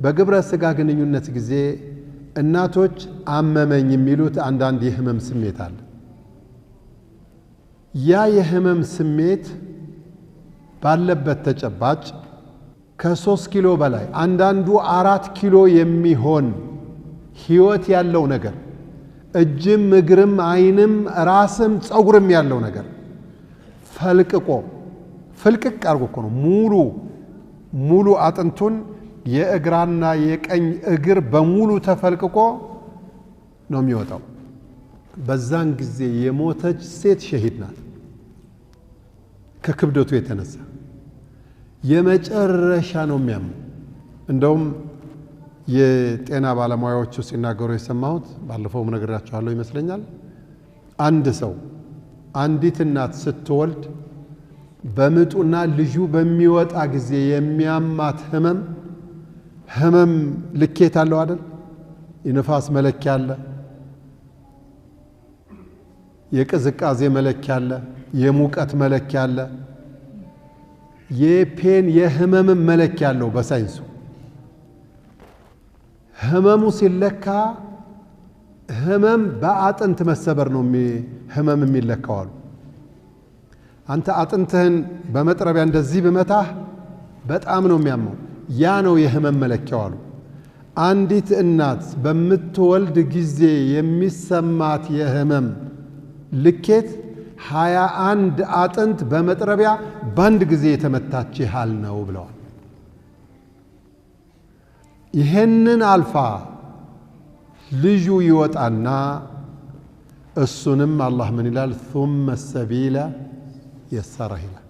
በግብረ ስጋ ግንኙነት ጊዜ እናቶች አመመኝ የሚሉት አንዳንድ የህመም ስሜት አለ። ያ የህመም ስሜት ባለበት ተጨባጭ ከ3 ኪሎ በላይ፣ አንዳንዱ 4 ኪሎ የሚሆን ህይወት ያለው ነገር፣ እጅም እግርም አይንም ራስም ፀጉርም ያለው ነገር ፈልቅቆ፣ ፍልቅቅ አርጎ እኮ ነው፣ ሙሉ ሙሉ አጥንቱን የእግራና የቀኝ እግር በሙሉ ተፈልቅቆ ነው የሚወጣው። በዛን ጊዜ የሞተች ሴት ሸሂድ ናት። ከክብደቱ የተነሳ የመጨረሻ ነው የሚያመው። እንደውም የጤና ባለሙያዎቹ ሲናገሩ የሰማሁት፣ ባለፈውም ነግሬያችኋለሁ ይመስለኛል። አንድ ሰው፣ አንዲት እናት ስትወልድ በምጡና ልጁ በሚወጣ ጊዜ የሚያማት ህመም፣ ህመም ልኬት አለው አይደል? የንፋስ መለኪያ አለ፣ የቅዝቃዜ መለኪያ አለ፣ የሙቀት መለኪያ አለ፣ የፔን የህመምን መለኪያ አለው በሳይንሱ። ህመሙ ሲለካ ህመም በአጥንት መሰበር ነው ህመም የሚለካው አሉ። አንተ አጥንትህን በመጥረቢያ እንደዚህ ብመታህ በጣም ነው የሚያመው። ያ ነው የህመም መለኪያው አሉ። አንዲት እናት በምትወልድ ጊዜ የሚሰማት የህመም ልኬት 21 አጥንት በመጥረቢያ በአንድ ጊዜ የተመታች ያህል ነው ብለዋል። ይህንን አልፋ ልጁ ይወጣና እሱንም አላህ ምን ይላል? ثم السبيل يسره ይላል።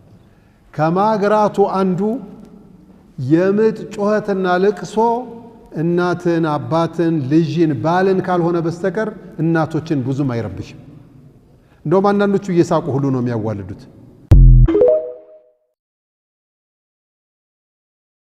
ከማግራቱ አንዱ የምጥ ጩኸትና ልቅሶ እናትን፣ አባትን፣ ልጅን፣ ባልን ካልሆነ በስተቀር እናቶችን ብዙም አይረብሽም። እንደውም አንዳንዶቹ እየሳቁ ሁሉ ነው የሚያዋልዱት።